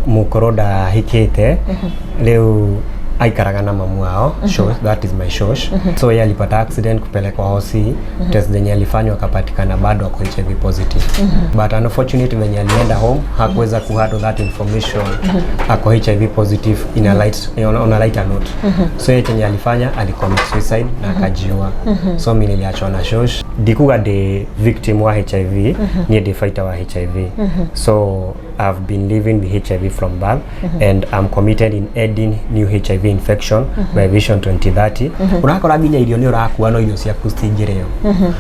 Mũkũrũ ndahikĩte rĩu, aikaraga na mamu wao, shosh, that is my shosh. So yeye alipata accident, kupelekwa hosi, test zenye alifanywa akapatikana bado ako HIV positive. But unfortunately venye alienda home hakuweza kuhandle that information ako HIV positive in a light, on a lighter note. So yeye chenye alifanya, alicommit suicide na akajiua. So mimi niliachwa na shosh. Ndikuga ndi victim wa HIV, niĩ ndi fighter wa HIV. So I've been living with HIV from birth and I'm committed in ending new HIV infection by Vision 2030. Ũrakora nginya irio nĩ ũrakua no irio ciaku citingĩrĩo.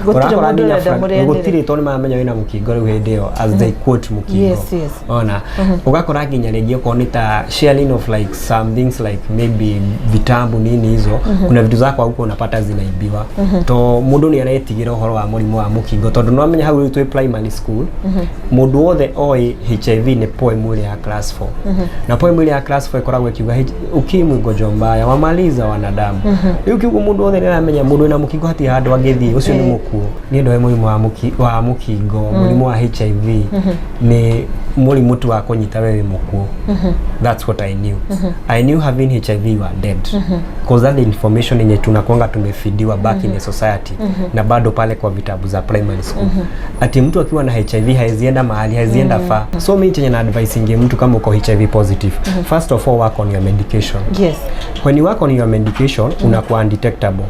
Gũtirĩ Ũrakora mũndũ nginya ũrenda mũrĩanĩre. Gũtirĩ, tondũ nĩ maramenya wĩna mũkingo rĩu hĩndĩ ĩyo, as they quote mũkingo. Ona ũgakora nginya rĩngĩ okorwo nĩ ta sharing of like some things, like maybe vitabu nini hizo, kuna vitu zako huko unapata zinaibiwa to mũndũ nĩ aretigĩra ũhoro wa mũrimũ wa mũkingo, tondũ no amenya hau rĩu twĩ primary school mũndũ wothe oĩ HIV nĩ poem ĩrĩa ya class 4, na poem ĩrĩa ya class 4 ĩkoragwo ĩkiuga "Ukimwi ugonjwa mbaya wamaliza wanadamu". Rĩu kiugo mũndũ wothe nĩ aramenya mũndũ wĩna mũkingo hatirĩ handũ angĩthiĩ, ũcio nĩ mũkuũ. Niĩ ndoĩ mũrimũ wa mũkingo, mũrimũ wa HIV nĩ mũrimũ tu wa kũnyita we wĩ mũkuũ. That's what I knew. I knew having HIV you are dead, because that information yenye tunakwanga tumefidiwa back in the society na bado pale kwa vitabu za primary school, ati mtu akiwa na HIV haezi enda mahali, haezi enda far. So mi chenye na advice inge mtu, kama uko HIV positive, first of all work on your medication. When you work on your medication, unakuwa undetectable.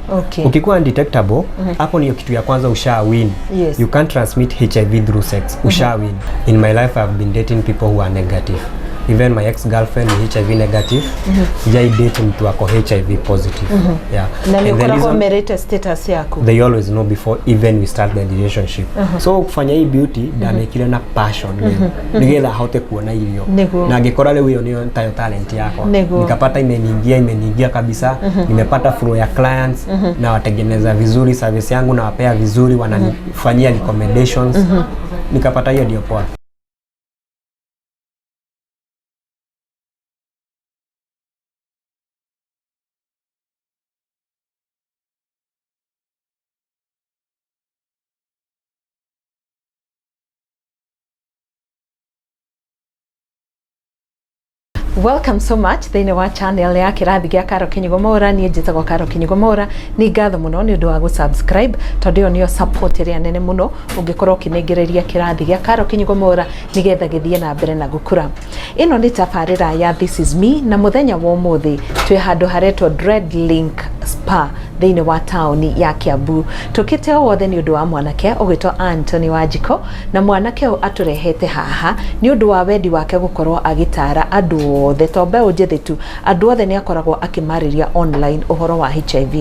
Ukikuwa undetectable, hapo niyo kitu ya kwanza usha win. You can't transmit HIV through sex, usha win. In my life I've been dating people who are negative. Even my ex girlfriend ni HIV negative. Sijai date mtu ako HIV positive, yeah. Na nĩ And the ũkoragwo reason- merĩte status yaku? They always know before even we start the relationship. So kufanya hii beauty ndamĩkire na passion rĩu nĩgetha ahote kuona irio. Na angĩkora rĩu ĩyo nĩyo tayo talent yakwa. Nikapata imeniingia, imeniingia kabisa. Nimepata flow ya clients na watengeneza vizuri service yangu, na wapea vizuri, wananifanyia recommendations. Nikapata hiyo ndio poa. Welcome so much thĩinĩ wa channel ya kĩrathi gĩa Karo Kinyugo Mwaura. Niĩ njĩtagwo Karo Kinyugo Mwaura. Nĩ ngatho mũno nĩ ũndũ wa gũ-subscribe, tondũ ĩyo nĩyo support ĩrĩa nene mũno ũngĩkorwo ũkĩnengereria kĩrathi gĩa Karo Kinyugo Mwaura nĩgetha gĩthiĩ na mbere na gũkũra. Ĩno nĩ tabarĩra ya This Is Me, na mũthenya wa ũmũthĩ twĩ handũ haretwo Dread Link Spa thĩinĩ wa taũni ya Kiambu. Tũkĩte o wothe nĩ ũndũ wa mwanake ũgwĩtwo Anthony Wanjiko, na mwanake ũyũ atũrehete haha nĩ ũndũ wa wendi wake gũkorwo agĩtara andũ othe, to mbeũ njĩthĩ tu, andũ othe nĩ akoragwo akĩmarĩria online ũhoro wa HIV.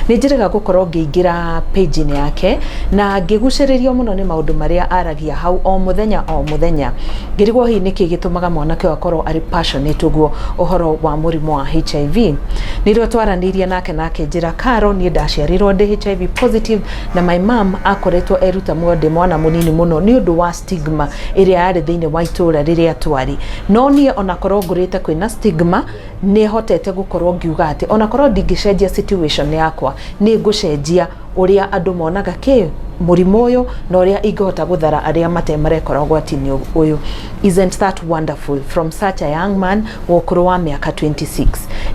Nĩ njĩrĩga gũkorwo ngĩingĩra page-inĩ yake na ngĩgucĩrĩrio mũno nĩ maũndũ marĩa aragia hau o mũthenya o mũthenya. Ngĩrigwo hihi nĩkĩ gĩtũmaga mwanake ũyũ akorwo arĩ passionate ũguo ũhoro wa mũrimũ wa HIV. Nĩrĩo twaranĩirie nake, nake njĩra, "Karo, niĩ ndaciarirwo ndĩ HIV positive na my mom akoretwo eruta muoyo ndĩ mwana mũnini mũno nĩ ũndũ wa stigma ĩrĩa yarĩ thĩinĩ wa itũũra rĩrĩa twarĩ. No niĩ onakorwo ngũrĩte kwĩna stigma, nĩ hotete gũkorwo ngiuga atĩ onakorwo ndingĩcenjia situation yakwa, nĩ ngũcenjia ũrĩa andũ monaga kĩ mũrimũ ũyũ na ũrĩa ingĩhota gũthara arĩa mate marekora ũgwati-inĩ ũyũ." Isn't that wonderful from such a young man wa ũkũrũ wa mĩaka 26?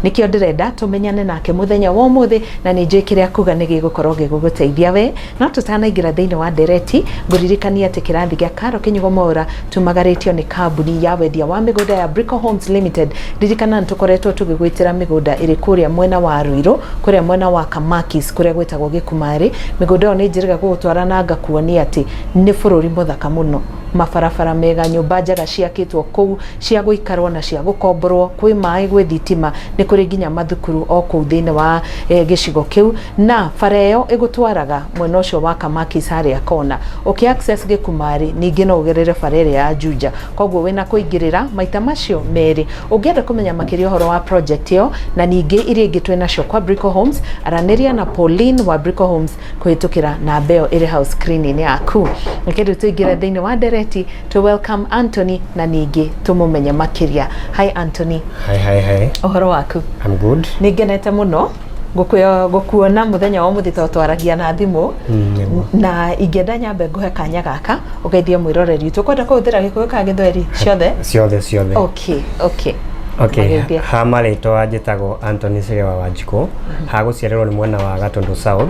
Nĩkĩo ndĩrenda tũmenyane nake mũthenya wa ũmũthĩ, na nĩ njũĩ kĩrĩa kuga nĩ gĩgũkorwo gĩgũgũteithia we. No tũtanaingĩra thĩinĩ wa ndereti, ngũririkania atĩ kĩrathi gĩa Karo Kinyugo Mwaura tumagarĩtio nĩ kambuni ya wendia wa mĩgũnda ya Brico Homes Limited. Ririkana nĩ tũkoretwo tũgĩgwĩtĩra mĩgũnda ĩrĩ kũrĩa mwena wa Ruiru, kũrĩa mwena wa Kamakis, kũrĩa gwĩtagwo Gĩkumarĩ. Mĩgũnda ĩyo nĩ njĩrĩga gũgũtwara na ngakuonia atĩ nĩ bũrũri mũthaka mũno, mabarabara mega, nyũmba njega ciakĩtwo kũu cia gũikarwo na cia gũkomborwo, kwĩ maĩ, gwĩ thitima, nĩ kũrĩ nginya mathukuru o kũu thĩinĩ wa gĩcigo kĩu. Na bara ĩyo ĩgũtwaraga mwena ũcio wa Kamakis harĩa kona ũkĩ access Gĩkumarĩ, ningĩ no ũgerere bara ĩrĩa ya Juja, koguo wĩna kũingĩrĩra maita macio merĩ. Ũngĩenda kũmenya makĩria ũhoro wa project ĩyo na ningĩ iria ingĩ twĩ nacio kwa Brico Homes, aranĩria na Pauline wa Brico Homes kũhĩtũkĩra namba ĩyo ĩrĩ hau screen-inĩ yaku. Reke rĩu tũingĩre thĩinĩ wa ndereti to welcome Anthony na ningĩ tũmũmenye makĩria. Hi Anthony. Hi, hi, hi. Ũhoro waku? I'm good. Nĩ ngenete mũno. Ngukuona muthenya wa muthi to twaragia na thimu. Nĩguo. Na ingĩenda nyambe nguhe kanya gaka ũgeithie mwĩroreri witũ. Ũkwenda kũhũthĩra Gĩkũyũ kana Gĩthweri ciothe? Ciothe, ciothe. Okay. Okay. Mageithie. Ha marĩtwa njĩtagwo Anthony Segewa Wanjikũ. Ha gũciarĩrwo nĩ mwena wa Gatundu South,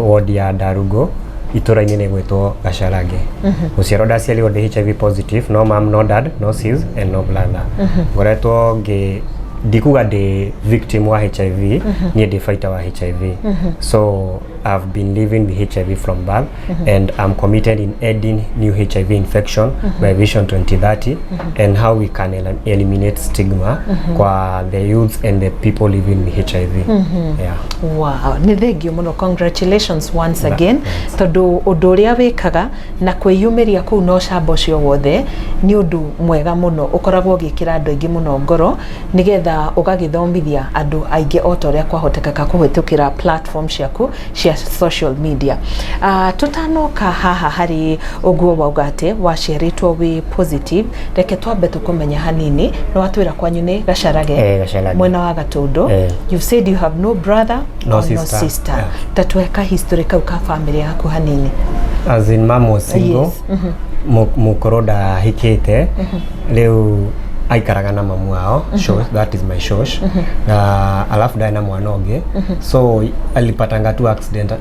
ward ya Ndarugo, itũra-inĩ nĩ gwĩtwo Gacarange. Gũciarwo ndaciarirwo ndĩ HIV positive, no mom, no dad, no sis and no brother. Ngoretwo ngĩ ndikuga ndĩ victim wa HIV, niĩ ndĩ fighter wa HIV. So I've been living with HIV from birth and I'm committed in ending new HIV infection by Vision 2030 and how we can eliminate stigma kwa the youths and the people living with HIV. Yeah. Wow, nĩ thengio mũno, congratulations once again, tondũ ũndũ ũrĩa wĩkaga na kwĩyumĩria kũu na ũcamba ũcio wothe nĩ ũndũ mwega mũno, ũkoragwo ũgĩkĩra andũ aingĩ mũno ngoro nĩgetha ũgagĩthomithia andũ aingĩ o ta ũrĩa kwahotekeka kũhĩtũkĩra platform ciaku cia social media. Tũtanoka haha harĩ ũguo wauga atĩ waciarĩtwo wĩ positive, reke twambe tũkũmenya hanini. Nĩ watwĩra kwanyu nĩ Gacarage? Eh, Gacarage. Mwena wa Gatũndũ. Eh. You've said you have no brother No or no sister. sister. Yeah. Ta tweka history kau ka family yaku hanini. As in mom was single. Mũkũrũ ndahikĩte, rĩu aikaraga na mamu wao, shosh, that is my shosh, na alafu ndarĩ na mwana ũngĩ, so alipatanga tu accident.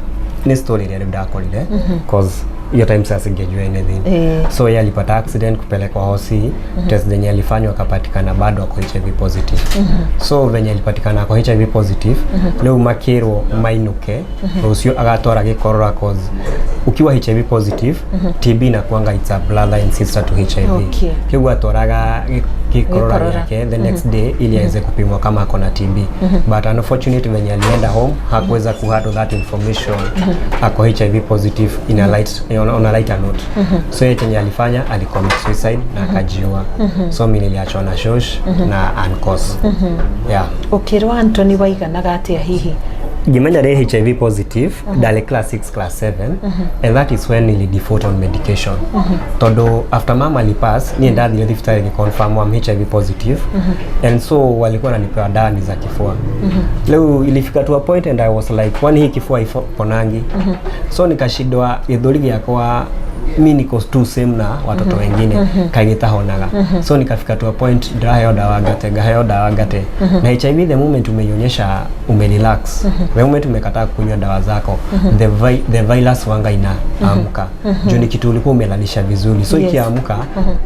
Ni story ĩrĩa rĩu ndakorire, cause hiyo time sasa singejua anything. So yeye alipata accident, kupelekwa hosi, test zenye alifanywa akapatikana bado ako HIV positive. So venye alipatikana ako HIV positive, rĩu makĩrwo mainũke rũciũ agatwara gĩkorora, cause ukiwa HIV positive, TB inakuanga it's a brother and sister to HIV. Kĩguo atwaraga gĩkorora Gĩkorora. gĩake the next day ili aweze kupimwa kama ako na TB, but unfortunately venye alienda home hakuweza kuhandle that information ako HIV positive in a light, on a lighter note. So yeye chenye alifanya, alicommit suicide na akajiua. So mimi niliachwa na shosh na uncles, yeah. Ũkĩrwo Anthony waiganaga atĩa hihi? Ngĩmenya rĩ HIV positive ndarĩ class 6, class 7, and that is when nili default on medication, tondũ after mama alipass, niĩ ndathire thibitarĩ ngĩconfirm I'm HIV positive, and so walikuwa wananipewa dawa ni za kifua. Leo ilifika to a point and I was like, kwani hii kifua iponangi? So nikashindwa gĩthũri gĩakwa, mi niko tu same na watoto wengine kaigĩtahonaga. So nikafika to a point ndĩraheo dawa ngate, ngaheo dawa ngate. Na HIV, the moment umeionyesha umerelax, the moment umekataa kunywa dawa zako, the virus wanga inaamka, juu ni kitu ulikuwa umelalisha vizuri. So ikiamka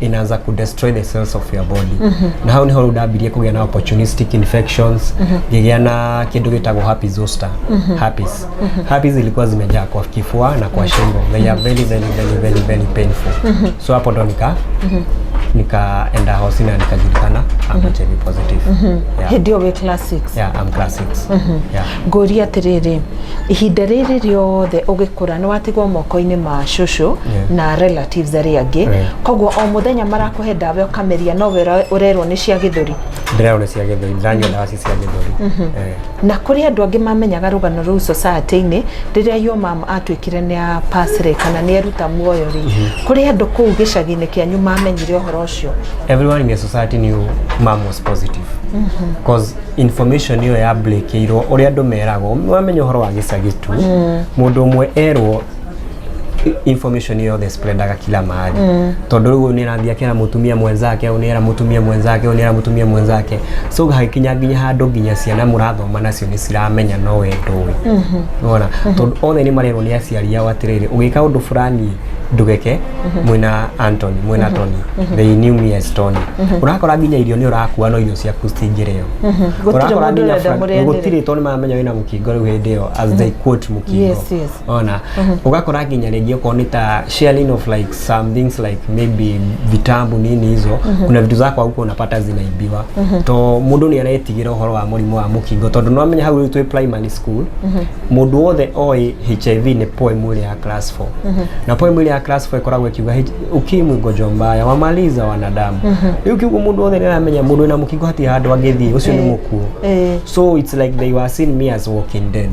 inaanza kudestroy the cells of your body, na hau niho rĩu ndambirie kũgĩa na opportunistic infections, ngĩgĩa na kĩndũ gĩtagwo herpes zoster. Herpes ilikuwa zimejaa kwa kifua na kwa shingo. They are very, very, very, very, very painful. So hapo ndo nikaenda hosi na nikajulikana I'm HIV positive, yeah. Hĩndĩ ĩyo wĩ class 6? Yeah, I'm class 6, yeah. Ngũria atĩrĩrĩ, ihinda rĩrĩ rĩothe ũgĩkũra nĩ watigwo moko-inĩ ma cũcũ na relatives arĩa angĩ? Yeah. Koguo o mũthenya marakũhe ndawa ũkameria, no we ũrerwo nĩ cia gĩthũri? Ndĩrerwo nĩ cia gĩthũri, ndĩranyua ndawa ci cia gĩthũri. Eh. Na kũrĩ andũ angĩ mamenyaga rũgano rũu society-inĩ rĩrĩa your mom atuĩkire nĩ apasre kana nĩ eruta muoyo rĩ, kũrĩ andũ kũu gĩcagi-inĩ kĩanyu mamenyire ũhoro ũcio? Everyone in the society knew mom was positive, cause information ĩyo ya blakĩirwo ũrĩa andũ meragwo, wamenya ũhoro wa gĩcagi tu, mũndũ ũmwe erwo information ĩyo yothe spreadaga kila mahali, tondũ rĩu ũyũ nĩ arathiĩ akĩra mũtumia mwenzake, ũyũ nĩ era mũtumia mwenzake, ũyũ nĩ era mũtumia mwenzake. So hagĩkinya nginya handũ nginya ciana mũrathoma nacio nĩ ciramenya, no we ndũĩ. Wona tondũ othe nĩ marerwo nĩ aciari ao atĩrĩrĩ, ũgĩka ũndũ fulani ndũgeke mwĩna Anthony, mwĩna Tony. They knew me as Tony. Ũrakora nginya irio nĩ ũrakua, no irio ciaku citingĩrĩo. Gũtirĩ Ũrakora mũndũ nginya ũrenda mũrĩanĩre. Gũtirĩ, tondũ nĩ maramenya wĩna mũkingo rĩu hĩndĩ ĩyo, as they quote mũkingo. Ona ũgakora nginya rĩngĩ okorwo nĩ ta sharing of like some things like maybe vitabu nini hizo, kuna vitu zako huko unapata zinaibiwa, to mũndũ nĩ aretigĩra ũhoro wa mũrimũ wa mũkingo, tondũ no amenya hau rĩu twĩ primary school, mũndũ wothe oĩ HIV nĩ poem ĩrĩa ya class 4, na poem ĩrĩa ya class 4 ĩkoragwo ĩkiuga ukimwi ugonjwa mbaya wamaliza wanadamu. Rĩu kiugo mũndũ wothe nĩ aramenya mũndũ wĩna mũkingo hatirĩ handũ angĩthiĩ, ũcio nĩ mũkuũ. So it's like they were seeing me as walking dead,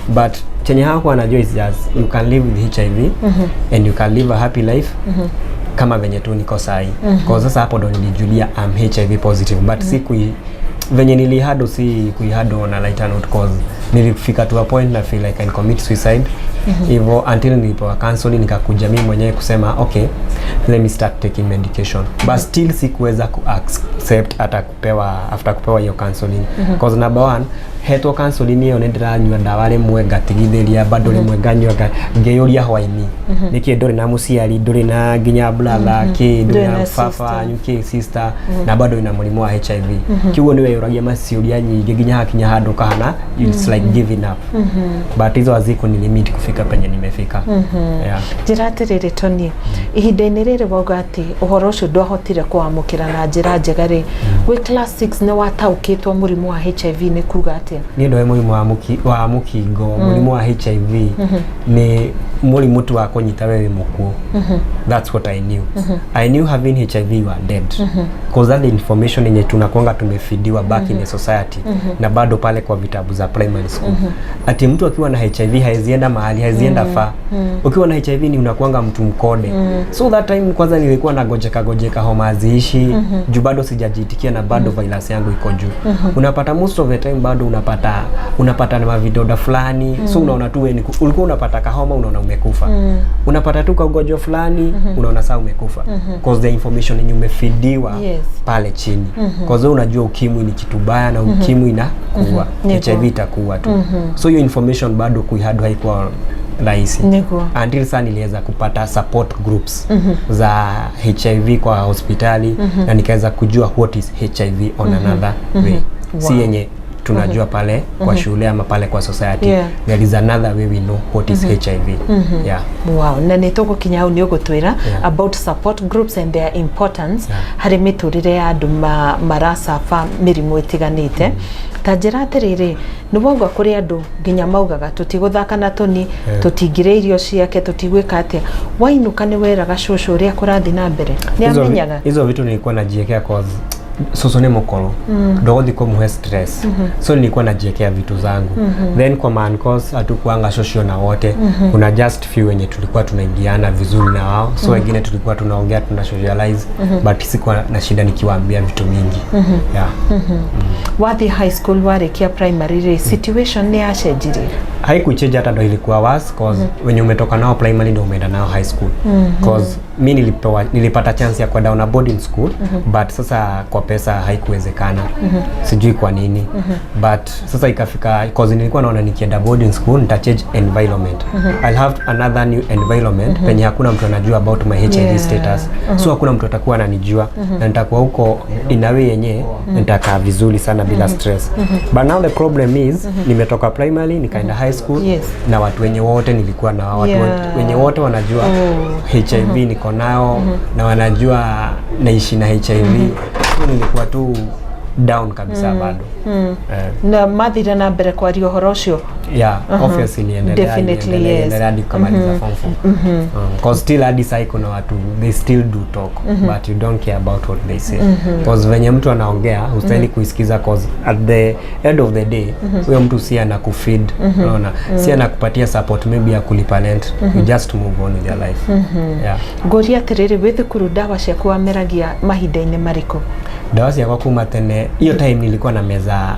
but chenye hawakuwa wanajua is just you can live with HIV and you can live a happy life kama venye tu niko sahi. Kwa sasa hapo ndo nilijulia I'm HIV positive, but siku Venye nilihandle, si kuihandle na lighter note, cause nilifika to a point na feel like I can commit suicide hivyo, until nilipewa counseling, nikakuja mimi mwenyewe kusema, "Okay, let me start taking medication." But still sikuweza ku accept hata kupewa, after kupewa hiyo counseling, cause number one, hetwo counseling ĩyo nĩ ndĩranyua ndawa rĩmwe ngatigithĩria, bado rĩmwe nganyua ngeyũria why me, nĩkĩ ndũrĩ na mũciari, ndũrĩ na nginya brother kĩ, ndũrĩ Ndũrĩ na na baba sister. Wanyu kĩ, sister, na bado ina mũrimũ wa HIV. Kiugo nĩ weyũragia maciũria nyingĩ nginya hakinya handũ kahana it's like giving up, but hizo hazikunilimit kufika penye nimefika, yeah. Njĩra atĩrĩrĩ, Tony, ihinda-inĩ rĩrĩ wauga atĩ ũhoro ũcio ndwahotire kũwamũkĩra na njĩra njega rĩ, wĩ class 6 nĩ wataũkĩtwo mũrimũ wa HIV nĩ kuga atĩa? Niĩ ndoĩ mũrimũ wa mũkingo, mũrimũ wa HIV nĩ mũrimũ tu wa kũnyita we wĩ mũkuũ. That's what I knew. I knew having HIV, you are dead, cause that the information yenye tunakwanga tumefeediwa back in the society na bado pale kwa vitabu za primary school, ati mtu akiwa na HIV haezi enda mahali, haezi enda far. Ukiwa na HIV ni unakuanga mtu mkode. So that time kwanza nilikuwa nagojeka gojeka, homa haziishi juu bado sijajiitikia na bado virus yangu iko juu. Unapata most of the time bado unapata na mavidoda fulani, so unaona tu wewe ulikuwa unapata kahoma, unaona umekufa. Unapata tu kaugonjwa fulani, unaona saa umekufa, cause the information yenye umefeediwa pale chini, cause wewe unajua ukimwi ni kitu baya na ukimwi inakuua, HIV itakuua tu. So hiyo information bado kuihandle haikuwa rahisi until saa niliweza kupata support groups za HIV kwa hospitali na nikaweza kujua what is HIV on another way, si yenye tunajua pale kwa shule ama pale kwa society. There is another way we know what is HIV, yeah. Wow, na nä tå gå kinya hau nä å gå twä ra about support groups and their importance harä mä tå rä re ya andå maracaba mä rimå ä tiganä ta njä ra atä rä rä, nä wauga kå rä andå nginya maugaga tå tigå thaka na tũni, tå tingä irio ciake, tå tigwä ka atä wainũka, nä weraga cũcũ å rä a kå rathiĩ na mbere, nä amenyaga? Hizo vitu nilikuwa najiekea, cause soso nĩ mũkũrũ, ndogothi kũmũhe stress, so nilikuwa najiekea vitu zangu. Then kwa ma-uncles hatukuanga social na wote. Kuna just few wenye tulikuwa tunaingiana vizuri na wao, so wengine tulikuwa tunaongea, tuna socialize, but sikuwa na shida nikiwaambia vitu mingi, yeah. Wathiĩ high school, warĩkia primary rĩ, situation nĩ yacenjirie? Haikuchange hata, ndo ilikuwa worse, cause wenye umetoka nao primary ndo umeenda nao high school, cause mi nilipata chance ya kwenda on a boarding school, but sasa kwa pesa haikuwezekana, sijui kwa nini. But sasa ikafika, cause nilikuwa naona nikienda boarding school nita change environment, I'll have another new environment penye hakuna mtu anajua about my HIV status, so hakuna mtu atakuwa ananijua na nitakuwa huko in a way yenye nitakaa vizuri sana bila stress. But now the problem is nimetoka primary nikaenda high school na watu wenye wote nilikuwa na watu wenye wote wanajua HIV niko nao na wanajua naishi na HIV, so nilikuwa tu down kabisa bado. Eh, na mathire na mbere kwaria ũhoro ũcio? Yeah, obviously iliendelea. Definitely, Iliendelea, yes. iliendelea hadi kumaliza form 4. Cause still hadi sahi kuna watu, they still do talk, but you don't care about what they say, cause venye mtu anaongea hustahili kuisikiza, cause at the end of the day huyo mtu si anakufeed, unaona, si anakupatia support maybe ya kulipa rent. You just move on with your life, yeah. Ngũria atĩrĩrĩ, wĩ thukuru ndawa ciaku wameragia mahinda-inĩ marĩkũ? Dawa ciakwa kuma tene, hiyo time nilikuwa na meza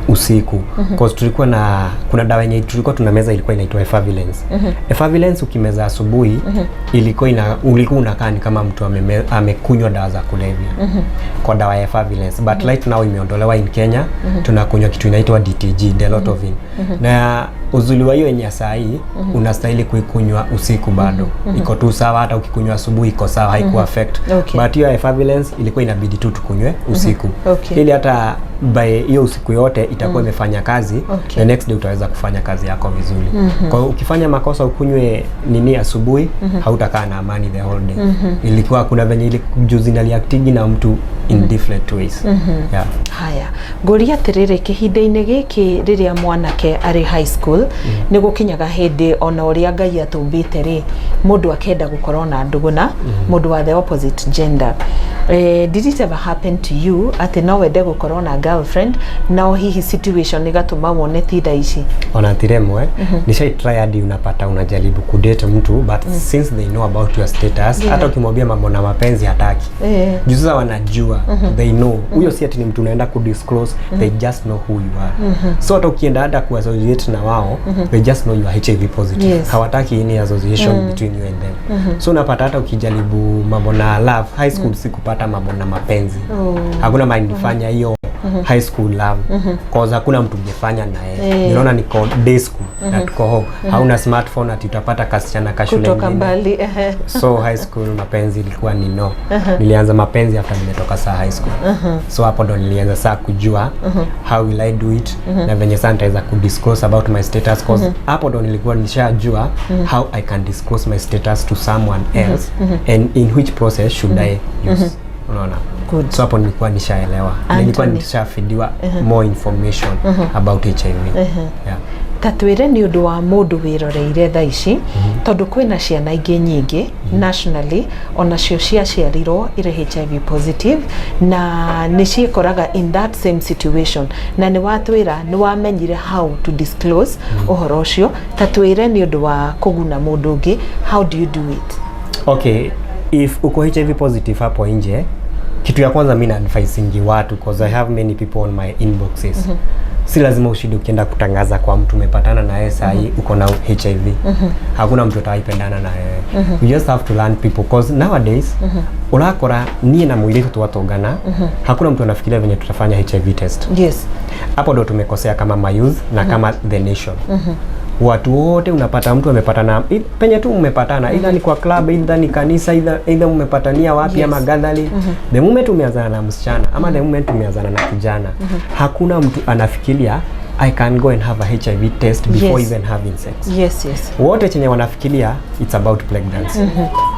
usiku, cause tulikuwa na, kuna dawa yenye tulikuwa tuna meza ilikuwa inaitwa Efavirenz. Efavirenz ukimeza asubuhi ilikuwa ina, ulikuwa unakaa ni kama mtu amekunywa dawa za kulevya kwa dawa ya Efavirenz. But right now imeondolewa in Kenya, tunakunywa kitu inaitwa DTG, Dolutegravir. Na uzuri wa hiyo yenye ya saa hii, unastahili kuikunywa usiku, bado iko tu sawa. Hata ukikunywa asubuhi iko sawa, haiku affect. But hiyo Efavirenz ilikuwa inabidi tu tukunywe usiku ili hata by hiyo usiku yote itakuwa imefanya kazi. The next day utaweza kufanya kazi yako vizuri. Kwa hiyo ukifanya makosa ukunywe nini asubuhi, hautakaa na amani the whole day. Ilikuwa kuna venye ili juzi naliactigi na mtu in different ways, yeah. Haya, ngũria atĩrĩrĩ, kĩhinda-inĩ gĩkĩ rĩrĩa mwanake arĩ high school school nĩ gũkinyaga hĩndĩ ona ũrĩa Ngai atũmbĩte rĩ, mũndũ akenda gũkorwo na ndũgũ na mũndũ wa the opposite gender. Did it ever happen to you atĩ no wende gũkorwo na girlfriend, no hihi situation ĩgatũma wone ti thaa ici? Ona tiremwe nishai try hadi unapata unajaribu kudate mtu, but since they know about your status, hata ukimwambia mambo na mapenzi hataki. Juu sasa wanajua, they know huyo si ati ni mtu unaenda kudisclose, they just know who you are. So hata ukienda hata kuassociate na wao, they just know you are HIV positive. Hawataki any association between you and them. So unapata hata ukijaribu mambo na love high school, si kupata mambo na mapenzi. Hakuna mahali nilifanya hiyo high school love, cause hakuna mtu ungefanya na yeye. Unaona niko day school na tuko home, hauna smartphone ati utapata kasichana ka shule kutoka ingine. Mbali, ehe. So high school mapenzi ilikuwa ni no. Nilianza mapenzi after nimetoka saa high school. So hapo ndo nilianza saa kujua how will I do it na venye saa nitaweza kudisclose about my status, cause hapo ndo nilikuwa nishajua how I can disclose my status to someone else and in which process should I use, unaona? Good. So hapo nilikuwa nishaelewa, nilikuwa Anthony. nishafeediwa more information about HIV, yeah. Ta twĩre nĩ ũndũ wa mũndũ wĩroreire thaa ici, tondũ kwĩna ciana ingĩ nyingĩ nationally onacio ciaciarirwo irĩ HIV positive na nĩ ciĩkoraga in that same situation, na nĩ watwĩra nĩ wamenyire how to disclose ũhoro ũcio. Ta twĩre nĩ ũndũ wa kũguna mũndũ ũngĩ, how do you do it? Okay, if uko HIV positive hapo nje, kitu ya kwanza mi na advisingi watu, cause I have many people on my inboxes, si lazima ushinde ukienda kutangaza kwa mtu umepatana na yeye sahi uko na HIV. Hakuna mtu ataipendana na wewe. You just have to learn people, cause nowadays urakora niĩ na mũirĩtu twatongana, hakuna mtu anafikiria venye tutafanya HIV test. Hapo ndo tumekosea kama mayouth na kama the nation. Watu wote unapata mtu amepatana penye tu umepatana, either ni kwa club, either ni kanisa, either umepatania wapi ama gathering. The moment umeanzana na msichana ama the moment umeanzana na kijana, hakuna mtu anafikiria I can go and have a HIV test before even having sex. Wote chenye wanafikiria, it's about pregnancy,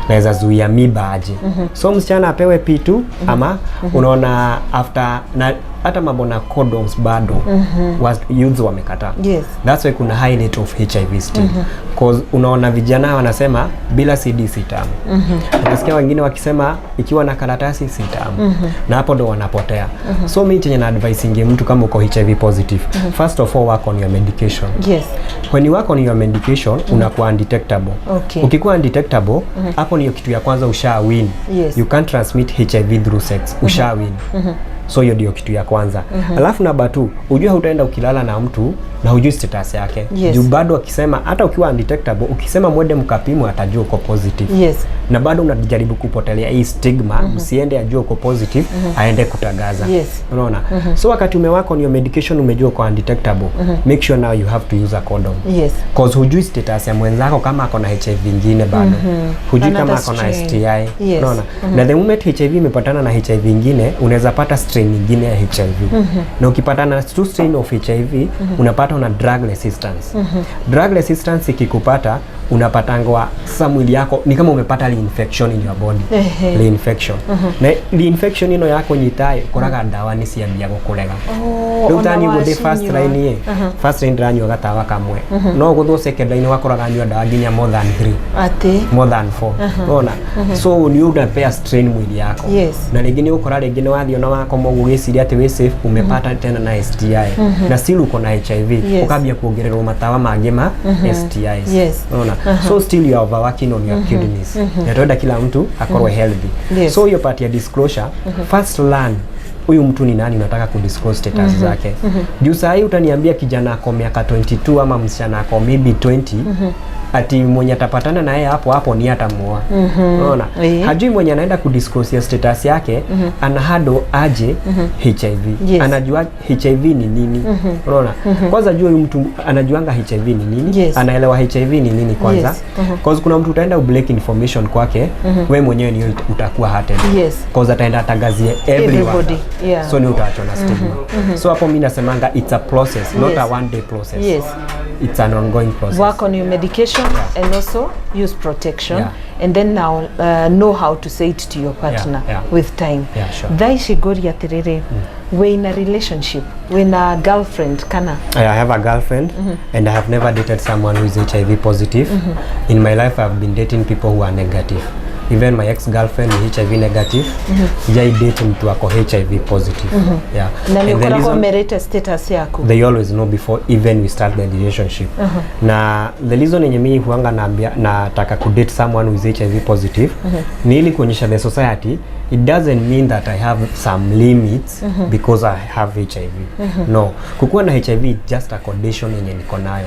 naweza zuia mimba aje? So msichana apewe P2 ama unaona after na hata mambo na condoms bado youths wamekataa. That's why kuna high rate of HIV still, cause unaona vijana wanasema bila CD si tamu. Unasikia wengine wakisema ikiwa na karatasi si tamu, na hapo ndo wanapotea. So mi chenye na advice mtu, kama uko HIV positive, first of all work on your medication. When you work on your medication, unakuwa undetectable. Ukikuwa undetectable, hapo niyo kitu ya kwanza usha win. You can't transmit HIV through sex, usha win. So hiyo ndio kitu ya kwanza. Alafu namba two, ujue hutaenda ukilala na mtu na hujui status yake. Juu bado akisema, hata ukiwa undetectable, ukisema mwende mkapimwe, atajua uko positive. Na bado unajaribu kupotelea hii stigma, msiende ajue uko positive, aende kutangaza. Unaona? So wakati umework on your medication, umejua uko undetectable, make sure now you have to use a condom. Cause hujui status ya mwenzako kama ako na HIV ingine bado. Hujui kama Another ako na strain. STI. Unaona? Na the moment HIV imepatana na HIV ingine, unaweza pata strain ingine ya HIV. Na ukipatana na two strain of HIV, unapata una drug resistance. Drug resistance ikikupata, unapatangwa sasa mwili yako ni kama umepata reinfection in your body. Reinfection. Na reinfection ino yako nyitaĩ koraga ndawa nĩ ciambia gũkũrega. Oh, Rĩu ona tani ũguo ndĩ first wacinyua. line ĩ, first line ndĩranyua gatawa kamwe, no gũthwo second line wakoraga nyua ndawa nginya more than 3, Atĩ. more than 4, unaona? So ni unapea strain mwili yako. Na rĩngĩ nĩ ũgũkora rĩngĩ nĩ wathiĩ ona wakoma ũguo ũgĩciria atĩ wĩ safe, umepata tena na STI na still uko na HIV. Ũkambia kuongererwo matawa mangĩ ma STIs. Unaona? So still you are overworking on your kidneys, na tuenda kila mtu akorwe healthy. So hiyo part ya disclosure, first learn huyu mtu ni nani unataka kudisclose status zake. Juu saa hii utaniambia kijana ako miaka 22 ama msichana ako maybe 20, ati mwenye atapatana na yeye hapo hapo ni atamuoa. Unaona? Hajui mwenye anaenda kudisclose ya status yake ana handle aje HIV. Anajua HIV ni nini? Unaona? Kwanza jua huyu mtu anajuanga HIV ni nini. Anaelewa HIV ni nini kwanza. Cause kuna mtu utaenda ubreak information kwake, we mwenyewe niyo utakuwa hurted. Cause ataenda atangazie everyone. Everybody, yeah. So ni utaachwa na stigma. So hapo mi nasemanga it's a process, not a one day process. It's an ongoing process. Work on your medication and also use protection. And then now know how to say it to your partner with time. Yeah, sure. Thaa ici ngũria atĩrĩrĩ, wĩna relationship, wĩna girlfriend kana? I have a girlfriend and I have never dated someone who is HIV positive. In my life, I've been dating people who are negative. Even my ex-girlfriend is HIV negative. Sijai date mtu ako HIV positive. Yeah. Na nĩ And the ũkoragwo reason- merĩte status yaku? They always know before even we start the relationship. Na the reason yenye mimi huanga naambia nataka kudate someone who is HIV positive ni ili kuonyesha the society it doesn't mean that I have some limits because I have HIV. No, kukuwa na HIV is just a condition yenye niko nayo.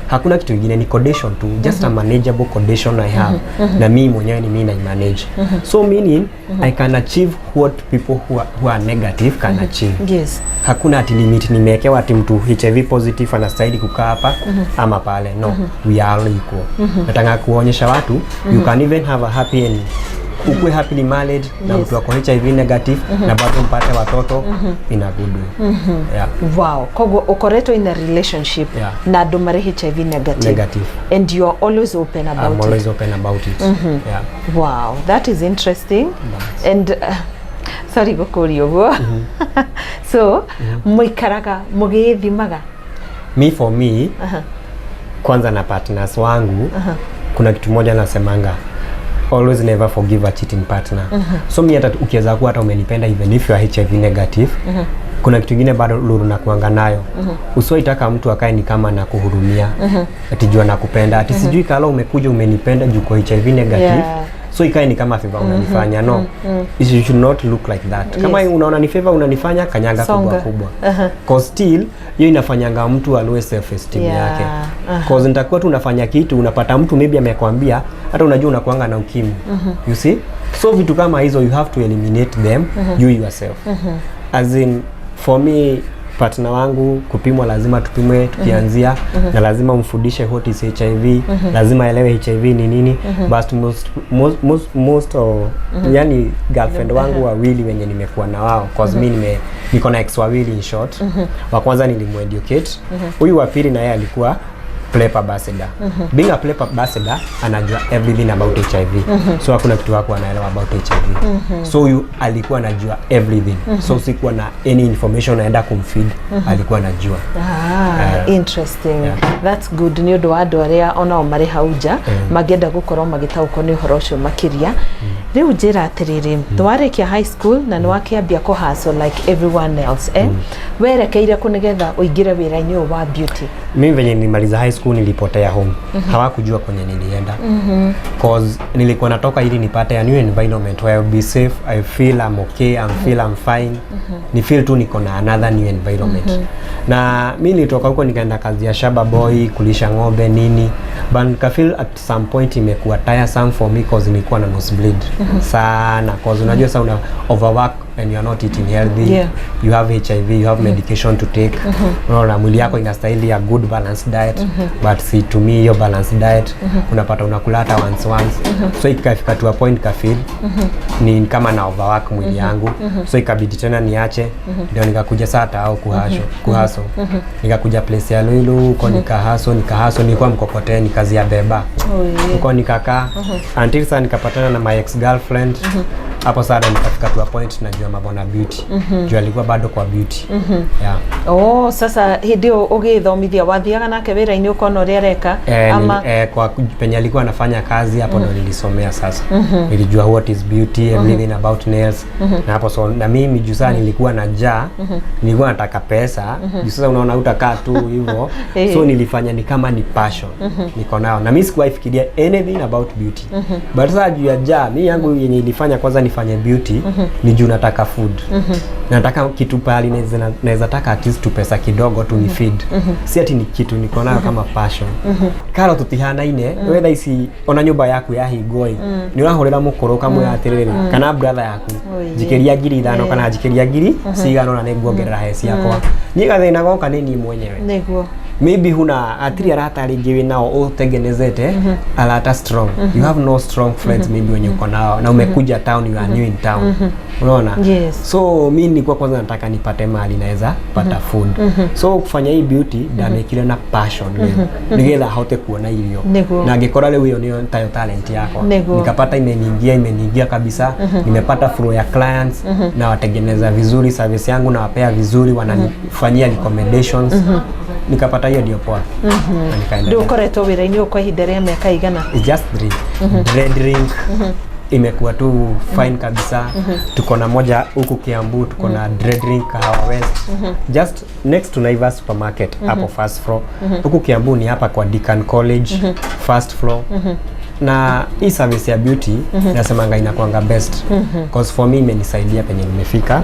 Hakuna kitu ingine, ni condition tu, just a manageable condition I have, na mimi mwenyewe ni mimi na manage. So meaning I can achieve what people who are negative can achieve. Hakuna ati limit nimewekewa ati mtu HIV positive anastahili kukaa hapa ama pale. No, we are all equal. Nataka kuonyesha watu you can even have a happy and ukuwe happily married na mtu ako HIV negative na bado mpate watoto in a good way. Yeah. Wow, koguo ukoretwo in a relationship na andũ marĩ HIV negative, Negative. And you are always open about I'm it? Always open about it. Yeah. Wow, that is interesting. And sorry gũkũria ũguo, so mũikaraga mũgĩĩthimaga? Me, for me, kwanza na partners wangu, kuna kitu moja nasemanga: always never forgive a cheating partner. So mi hata ukiweza kuwa hata umenipenda, even if you are HIV negative, kuna kitu kingine bado luru na kuanga nayo. Usiwaitaka mtu akae ni kama nakuhurumia, ati jua nakupenda, ati sijui kala umekuja umenipenda juu uko HIV negative, so ikae ni kama favor unanifanya. No, it should not look like that. Kama unaona ni favor unanifanya, kanyaga Songa. Kubwa kubwa, cause still hiyo inafanyanga mtu alose self esteem yake, cause nitakuwa tu unafanya kitu, unapata mtu maybe amekwambia hata unajua unakuanga na ukimwi, you see? So vitu kama hizo you have to eliminate them, you yourself. As in, for me, partner wangu kupimwa, lazima tupimwe tukianzia, na lazima umfundishe what is HIV, lazima aelewe HIV ni nini. But most of, yani girlfriend wangu wawili wenye nimekuwa na wao, cause mi niko na ex wawili in short. Wa kwanza nilimueducate, huyu wa pili na yeye alikuwa PrEP ambassador. Being a PrEP ambassador, anajua everything about HIV, so hakuna kitu wako anaelewa about HIV. So huyu alikuwa anajua everything, so sikuwa na any information naenda kumfeed, alikuwa anajua. Ah, interesting. That's good nĩ ũndũ wa andũ arĩa onao marĩ hau nja mangĩenda gũkorwo magĩtaũkwo nĩ ũhoro ũcio makĩria. Rĩu njĩra atĩrĩrĩ, twarĩkia high school na nĩ wakĩambia kũ hustle like everyone else, eh? Werekeire kũ nĩgetha ũingĩre wĩra-inĩ ũyũ wa beauty? Mimi venye nilimaliza high school nilipotea home. Hawakujua kwenye nilienda, cause nilikuwa natoka ili nipate a new environment where I'll be safe, I feel I'm okay, I'm feel I'm fine, ni feel tu niko na another new environment. Na mi nilitoka huko nikaenda kazi ya shamba boy, kulisha ng'ombe nini, but nika feel at some point imekuwa tiresome for me, cause nilikuwa na nosebleed sana, cause unajua sasa una overwork and you are not eating healthy, you have HIV, you have medication to take. Unaona mwili yako inastahili a good balanced diet, but situmii hiyo balanced diet. Unapata unakula hata once once. So ikafika to a point kafeel ni kama na overwork mwili yangu, so ikabidi tena niache. Ndio nikakuja saa tao kuhustle kuhustle. Nikakuja place ya Ruiru huko, nikahustle nikahustle. Nilikuwa mkokoteni, kazi ya beba. Oh, yeah. Huko nikakaa until saa nikapatana na my ex girlfriend. Hapo sasa nikafika to a point najua mambo na beauty, juu alikuwa bado kwa beauty, yeah. Oh, sasa hĩndĩ ĩyo ũgĩthomithia wathiaga nake wĩra-inĩ ũkona ũrĩa areka? Eh, ama kwa penye alikuwa anafanya kazi, hapo ndo nilisomea sasa. Nilijua what is beauty, everything about nails. Na hapo so na mimi juu saa nilikuwa na njaa, nilikuwa nataka pesa, juu sasa unaona utakaa tu hivyo. So nilifanya ni kama ni passion niko nayo, na mimi sikuwahi fikiria anything about beauty, but sasa juu ya njaa, mi yangu yenye ilifanya kwanza nifanye beauty ni juu nataka food, nataka kitu pahali naweza taka at least tu pesa kidogo tu ni feed, si ati ni kitu niko nayo kama passion. Karo tutihanaine we thaa ici ona nyumba yaku yahingwo ĩ, nĩ ũrahũrĩra mũkũrũ ũkamwĩra atĩrĩrĩ, kana brother yaku, Oye. njikĩria 5,000 kana njikĩria ngiri cigana ũna nĩ nguongerera he ciakwa. Niĩ gathĩna goka nĩ niĩ mwenyewe. Nĩguo. Maybe huna atiri arata rĩngĩ wĩ nao ũtengenezete arata strong. You have no strong friends maybe wenye uko nao na umekuja town, you are new in town, unaona? Yes. So mi nilikuwa kwanza nataka nipate mahali naweza pata food. So kufanya hii beauty ndamĩkire na passion rĩu nĩgetha hote kuona irio. Na ngĩkora rĩu ĩyo nĩyo tayo talent yakwa. Nikapata imeniingia, imeniingia kabisa. Nimepata flow ya clients na watengeneza vizuri service yangu, nawapea vizuri, wananifanyia recommendations. Nikapata hiyo ndio poa na nikaendelea. Rĩu ũkoretwo wĩra-inĩ ũyũ kwa ihinda rĩa mĩaka igana? It's just three. Dread drink imekuwa tu fine kabisa. Tuko na moja huku Kiambu, tuko na Dread Drink Kahawa West, just next to Naivas Supermarket hapo first floor. Huku Kiambu ni hapa kwa Deacon's College, first floor. Na hii service ya beauty nasemanga inakuanga best, 'cause for me imenisaidia penye nimefika,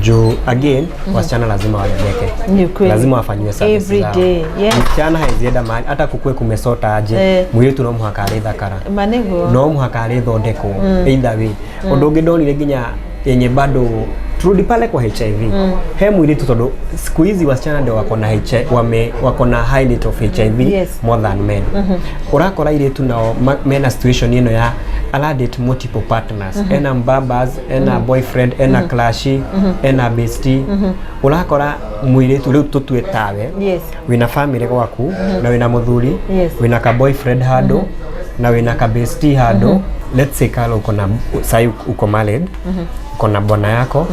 juu again wasichana lazima warembeke. Ni kweli. Lazima wafanyiwe service Every zao. day, yeah. Msichana haezienda mahali hata kukue kumesota aje, mũirĩtu no mũhaka arĩthakara. Ma nĩguo. No mũhaka arĩthondekwo either way. Ũndũ ũngĩ ndonire nginya yenye bado turudi pale kwa HIV, he mũirĩtu, tondũ siku hizi wasichana ndio wako na HIV, wako na high rate of HIV more than men. Ũrakora airĩtu nao mena situation ĩno ya aradate multiple partners, ena mbabas, ena boyfriend, ena crush, ena bestie. Ũrakora mũirĩtu rĩu tũtue tawe wĩna family gwaku na wĩna mũthuri, wĩna ka boyfriend handũ na wĩna ka bestie handũ. Let's say Carlo, uko na sai uko married, uko na bwana yako,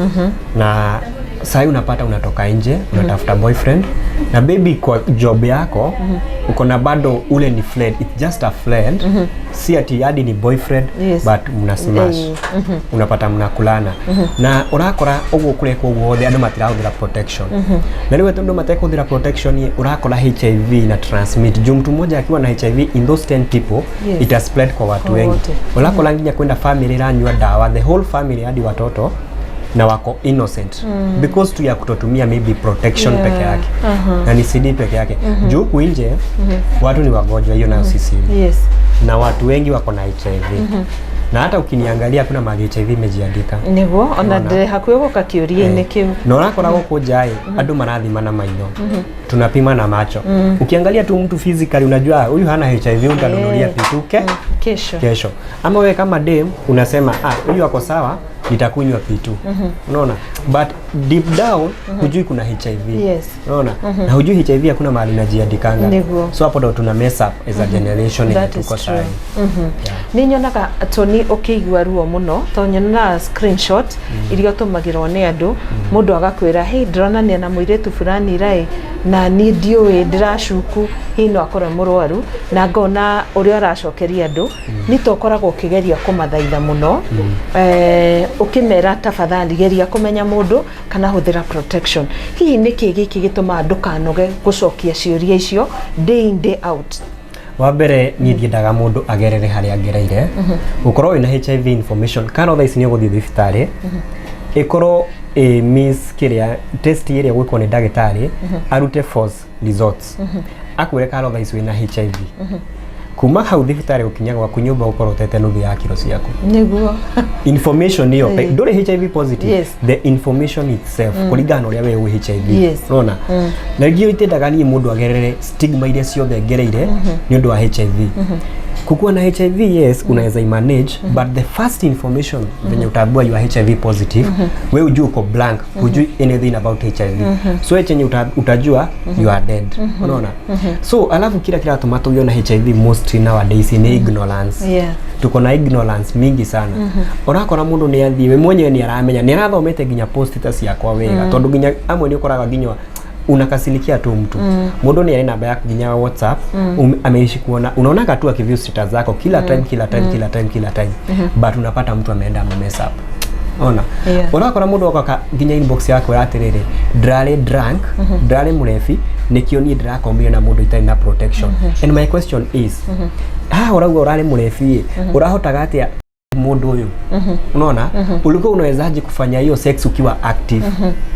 na sai unapata unatoka nje unatafuta boyfriend, na baby kwa job yako uko na bado ule ni friend, it's just a friend, si ati hadi ni boyfriend, but mna smash, unapata mnakulana na urakora uguo kurekwo guothe andu matirahũthĩra protection. Na rĩu tondũ matekũhũthĩra protection ĩ, ũrakora HIV na transmit, juu mtu mmoja akiwa na HIV in those 10 people, ita spread kwa watu Kwa wengi. wote. Ũrakora nginya kwenda family iranyua dawa, the whole family hadi watoto, na wako innocent because tu ya kutotumia maybe protection peke yake na ni CD peke yake, juu huku nje watu ni wagonjwa, hiyo nayo si siri. Na watu wengi wako na HIV, na hata ukiniangalia kuna mahali HIV imejiandika. Nĩguo ona Nĩwona? Ndĩ hakuhĩ gũka kĩũria-inĩ kĩu. Na ũrakora gũkũ nja ĩ andũ marathima na maitho, tunapima na macho. Ukiangalia tu mtu physically unajua huyu hana HIV, utanunulia pituke kesho. Kesho. Ama wewe kama dem unasema, "Ah, huyu ako sawa, nitakunywa P2." Unaona? But deep down hujui kuna HIV. Unaona? Na hujui HIV hakuna mahali inajiandikanga. So hapo ndo tuna mess up as a generation yenye That is tuko true. sahi. Nĩ nyonaga Tony ũkĩigua ruo mũno tondũ nyonaga screenshot iria ũtũmagĩrwo nĩ andũ, mũndũ agakwĩra, "Hey, ndĩronania na mũirĩtu fulani rai na niĩ ndiũĩ, ndĩracuku hihi no akorwo e mũrwaru," na ngona ũrĩa ũracokeria andũ nĩ ta ũkoragwo ũkĩgeria kũmathaitha mũno, ũkĩmera tafadhali geria kũmenya mũndũ kana hũthĩra protection. Hihi nĩkĩ gĩkĩ gĩtũmaga ndũkanoge gũcokia ciũria icio day in, day out? Wa mbere niĩ ndiendaga mũndũ agerere harĩa agereire gũkorwo wĩna HIV information. Kana thaa ici nĩ ũgũthiĩ thibitarĩ ĩkorwo ĩ miss kĩrĩa test ĩrĩa gwĩkwo nĩ ndagĩtarĩ arute false results, akwĩre karo thaa ici wĩna HIV. Kuma hau thibitarĩ gũkinya gwaku nyũmba ũkorwo ũtete nuthu ya kiro ciaku. Information ĩyo ndũrĩ HIV positive, the information itself kũringana na ũrĩa we wĩ HIV. Unaona? Na rĩngĩ itendaga niĩ mũndũ agerere stigma iria ciothe ngereire nĩ ũndũ wa HIV. Kukuwa na HIV, yes, unaweza imanage, but the first information venye utaambiwa you are HIV positive, we ujui, uko blank, hujui anything about HIV. So we chenye utajua you are dead, unaona? So alafu kila kiratũma tũgĩe na HIV most nowadays ni ignorance. Tuko na ignorance mingi sana. Ũrakora mũndũ nĩ athiĩ we mwenyewe nĩ aramenya, nĩ arathomete nginya post ta ciakwa wega, tondũ nginya amwe nĩ ũkoraga nginya unakasirikia tu mtu. Mũndũ nĩ arĩ namba yaku nginya ya WhatsApp, ameishi kuona, unaonaga tu akiview status zako kila time, kila time, kila time, kila time, but unapata mtu ameenda amemess up. Ona ũrakora mũndũ oka nginya inbox yako atĩrĩrĩ, "Ndirarĩ drunk, ndirarĩ mũrebi, nĩkĩo niĩ ndĩrakomire na mũndũ itarĩ na protection." And my question is, haha ũrauga ũrarĩ mũrebi ĩ, ũrahotaga atĩa? Mundu huyu, unaona, ulikuwa unawezaje kufanya hiyo sex ukiwa active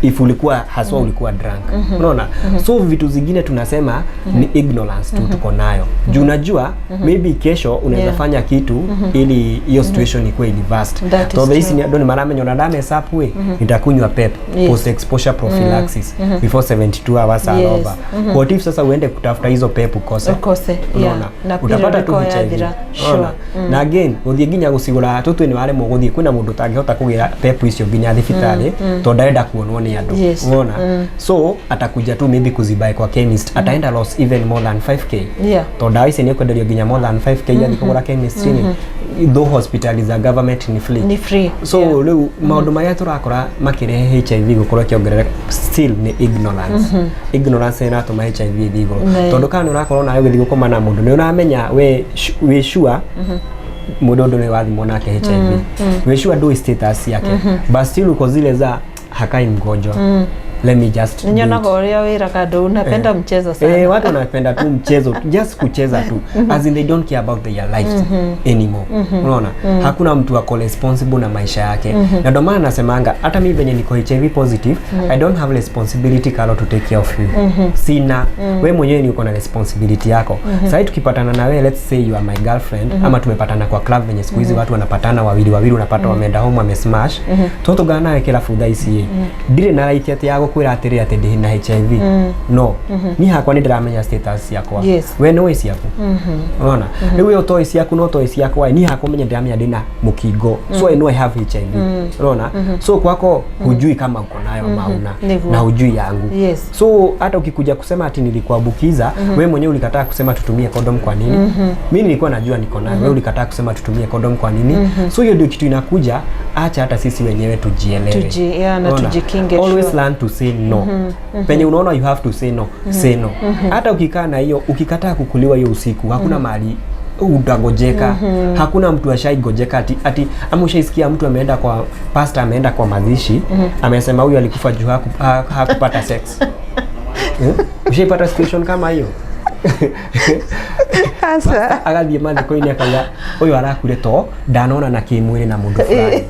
if ulikuwa haswa ulikuwa drunk? Unaona? So vitu zingine tunasema ni ignorance tu tuko nayo, juu unajua maybe kesho unaweza fanya kitu ili hiyo situation ikuwe reversed. That is Tondũ ici true. andũ nĩ maramenya ona ndamesa we nitakunywa PEP, post exposure prophylaxis, before 72 hours are over. What if sasa uende kutafuta hizo PEP ukose? Ukose, yeah. Unaona? Na Utapata tu period ĩkorwo HIV. yathira. Unaona? Na again, gũthiĩ nginya gũcigũra tũtue nĩ waremwo gũthiĩ, kwĩna mũndũ ũtangĩhota kũgĩra PEP icio nginya thibitarĩ tondũ ndarenda kuonwo nĩ andũ. Unaona? So atakuja tu maybe kuzibuy kwa chemist, ataenda loss even more than 5K, tondũ ndawa ici nĩ ũkwenderio nginya more than 5K athiĩ kũgũra chemist-inĩ, though hospital za government ni free. Ni free. So rĩu maũndũ marĩa tũrakora makĩrehe HIV gũkorwo ĩkĩongerereka still nĩ ignorance. Ignorance ĩratũma HIV ĩthiĩ igũrũ, tondũ kana nĩ ũrakorwo nawe ũgĩthiĩ gũkoma na mũndũ, nĩ ũramenya we wĩ sure mũndũ ũndũ nĩ wathimwo nake HIV, wĩ sure ndũĩ status yake, but still uko zile za, "Hakai mgonjwa, let me just do it." Nyonaga ũrĩa wĩraga andũ, unapenda mchezo sana. Eh, watu wanapenda tu mchezo, just kucheza tu, as in they don't care about their lives anymore. Unaona? Hakuna mtu ako responsible na maisha yake. Na ndio maana nasemanga hata mimi venye niko HIV positive, I don't have responsibility, Carol, to take care of you. Sina. We mwenyewe ni uko na responsibility yako. Sasa tukipatana na wewe, let's say you are my girlfriend, ama tumepatana kwa club venye siku hizi watu wanapatana wawili wawili, unapata wameenda home wamesmash. Twatũngana nawe kĩrabu thaa ici ĩ, ndirĩ na right atĩ ya gũkwĩra atĩrĩ atĩ ndĩ na HIV. No niĩ hakwa nĩ ndĩramenya status yakwa. We nĩ ciaku. Unaona? Rĩu we ũtoĩ ciaku no toĩ ciakwa, niĩ hakwa menya ndĩramenya ndĩna mũkingo, so I know I have HIV. Unaona? So kwako hujui kama uko nayo ama huna, Nĩguo. na hujui yangu. So hata ukikuja kusema ati nilikuambukiza, we mwenyewe ulikataa kusema tutumie condom kwa nini? Mi nilikuwa najua niko nayo, wewe ulikataa kusema tutumie condom kwa nini? So hiyo ndio kitu inakuja, acha hata sisi wenyewe tujielewe. Yeah, na Unaona? tujikinge, Always sure. learn to say no. Penye unaona you have to say no, say no. Hata ukikaa na hiyo, ukikataa kukuliwa hiyo usiku, hakuna mahali utagojeka. Hakuna mtu ashaigojeka ati ama ushaisikia mtu ameenda kwa pastor, ameenda kwa mazishi, amesema huyu alikufa juu hakupata sex, eh? Ushaipata situation kama hiyo? Asa. Agathiĩ mathiko-inĩ akauga ũyũ arakuire to ndanona na kĩmwĩrĩ na mũndũ fulani.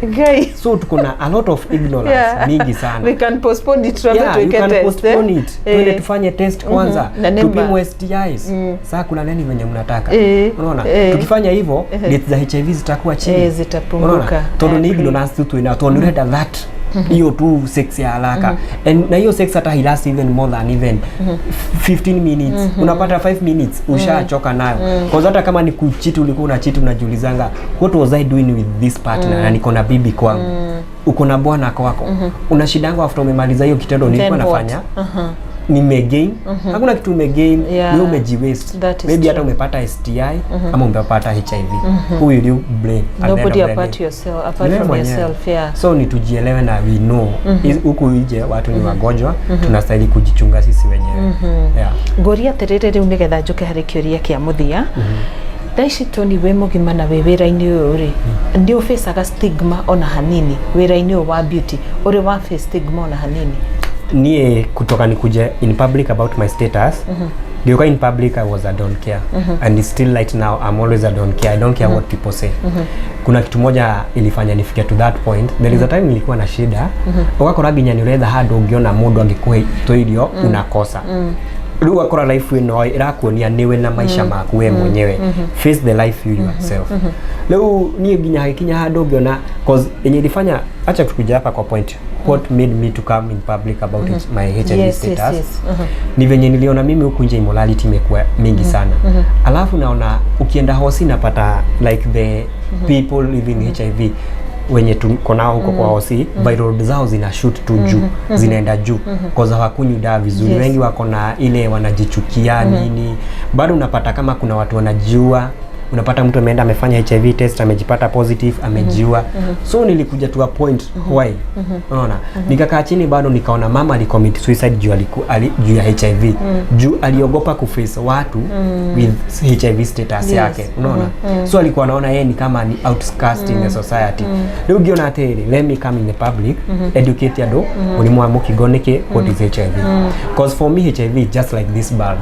Ngai. So tuko na a lot of ignorance mingi sana. We can postpone it, tuambe Yeah, you tuweke can test, postpone eh? it, twende tufanye test kwanza, Na nĩ ma. tupimwe STIs. Saa kuna nani venye mnataka. Unaona? Tukifanya hivyo, rates za HIV zitakuwa chini. Eh, zitapunguka. Unaona? Tondũ I ni agree. ignorance tu twina, tondũ ũrenda that hiyo tu sex ya haraka, and na hiyo sex hata last even more than even 15 minutes. Unapata 5 minutes ushachoka nayo, cause hata kama ni kucheat, ulikuwa unacheat, unajiulizanga, "What was I doing with this partner?" Na niko na bibi kwangu, uko na bwana kwako, unashindanga after umemaliza hiyo kitendo, nilikuwa Then what? nafanya, nimegain? Hakuna kitu umegain. Yeah. Wewe umejiwaste. That is Maybe hata true. umepata STI ama umepata HIV, who will you blame at the end Nobody of the apart day? yourself, apart Ni wewe from mwenyewe. yourself, yeah. So ni tujielewe na we know huku nje watu ni wagonjwa, tunastahili kujichunga sisi wenyewe, yeah. Ngũria atĩrĩrĩ, rĩu nĩgetha njũke harĩ kĩũria kĩa mũthia, thaa ici Tony wĩ mũgima na wĩ wĩra-inĩ ũyũ rĩ, nĩ ũfacaga stigma ona hanini wĩra-inĩ ũyũ wa beauty? Ũrĩ wa face stigma ona hanini? Nie kutoka nikuje in public about my status, nilikuwa in public, I was a don't care, and it's still right now I'm always a don't care. I don't care what people say. Kuna kitu moja ilifanya nifike to that point. There is a time nilikuwa na shida, ũgakora nginya nĩ ũretha handũ ũngĩona mũndũ angĩkũhe tũirio, unakosa. Rĩu ũgakora life ĩno ĩrakuonia nĩwe na maisha maku we mwenyewe, face the life you yourself. Rĩu niĩ nginya hakinya handũ ngĩona, cause yenye ilifanya, acha tukuja hapa kwa point, what made me to come in public about my HIV status, ni venye niliona mimi huku nje immorality imekuwa mingi sana. Alafu naona ukienda hosi, napata like the people living HIV wenye tuko nao huko kwa hosi, viral zao zina shoot tu juu, zinaenda juu, cause hawakunywi dawa vizuri. Wengi wako na ile wanajichukia nini. Bado unapata kama kuna watu wanajua, unapata mtu ameenda amefanya HIV test, amejipata positive, amejiua. So nilikuja to a point, why? Unaona? Nikakaa chini bado nikaona mama alicommit suicide juu ya HIV, juu aliogopa kuface watu with HIV status yake. Unaona? So alikuwa anaona yeye ni kama ni outcast in the society. Rĩu ngĩona atĩrĩrĩ, let me come in the public, educate andũ mũrimũ wa mũkingo nĩkĩ, what is HIV, cause for me HIV is just like this bulb.